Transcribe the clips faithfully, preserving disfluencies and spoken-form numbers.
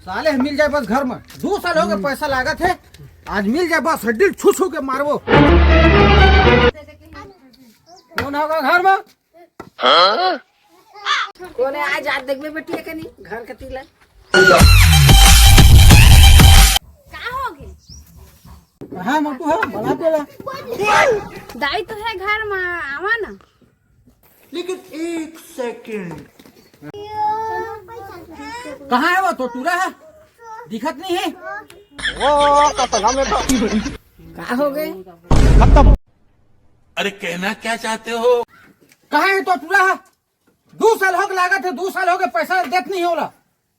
साले मिल जाए बस घर में, दू साल हो गए पैसा लागत हे, आज मिल जाए बस हड्डी छू छू के मारबो। कौन होगा घर में? कोने आ जात देखबे बेटी, एके नहीं घर के तीला। का हो गे? कहाँ मोटू है? बला तेला। दाई तो है घर में, आवा ना। लेकिन एक सेकंड। कहाँ है वो टोटूरा है? दिखत नहीं है। वो का सलाम है तो। का हो गे? खत्म। अरे कहना क्या चाहते हो? कहाँ है टोटूरा है? दू साल हो गए लागत है, दू साल हो गए पैसा देत नहीं होला।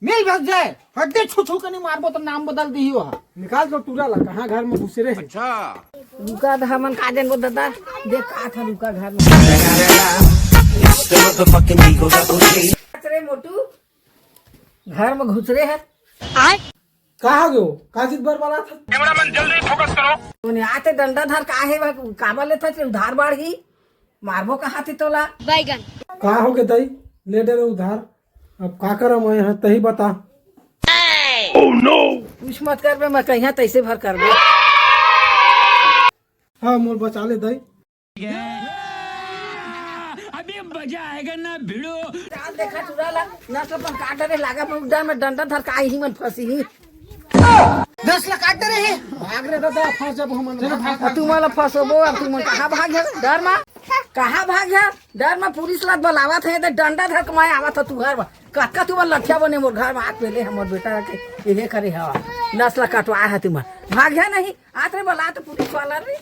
मिल भग जाए, हड्डी छू छू के नहीं मारबो तो नाम बदल दी हो। निकाल टोटूरा ला, कहाँ घर में घुसरे है। रुका तो हमन का देन वो दादा, देख का था रुका घर में। अरे मोटू, घर में घुसरे है। का हो गयो? का जिद बर वाला था? कैमरामैन जल्दी फोकस करो। तूने आते डंडा धर का है, काबा ले था उधार बाढ़ ही। मारबो कहाँ थे तोला? बैगन। का हो गे दाई? ले डरे उधार। अब का करम मैं यहाँ, तही बता। कुछ मत करबे, मैं कहिया तैसे भर करबे। हाँ, मोर बचा ले दाई। अभी मजा आएगा ना भिड़ो। चाल देखा चुरा ला, नस ला अपन काट डरे लागा, पर उधर में डंडा धर का ही मन फंसी ही। नस ला काट डरे है। भाग रे दादा, फंस जाबो हमन। चलो भाग। अब तुमन ला फंसोबो, अब तुमन कहाँ भाग है? डर मा, कहाँ भाग है? डर मा पुलिस ला बलावत है, तो डंडा धर के मैं आवत है तुहर मा। कतका तुमन लठिया बने मोर घर मा, आत पहले हमर बेटा के इहे करे हवा। नस ला कटवा है तुमन। भाग है नहीं, आत रे बला तो पुलिस वाला रे।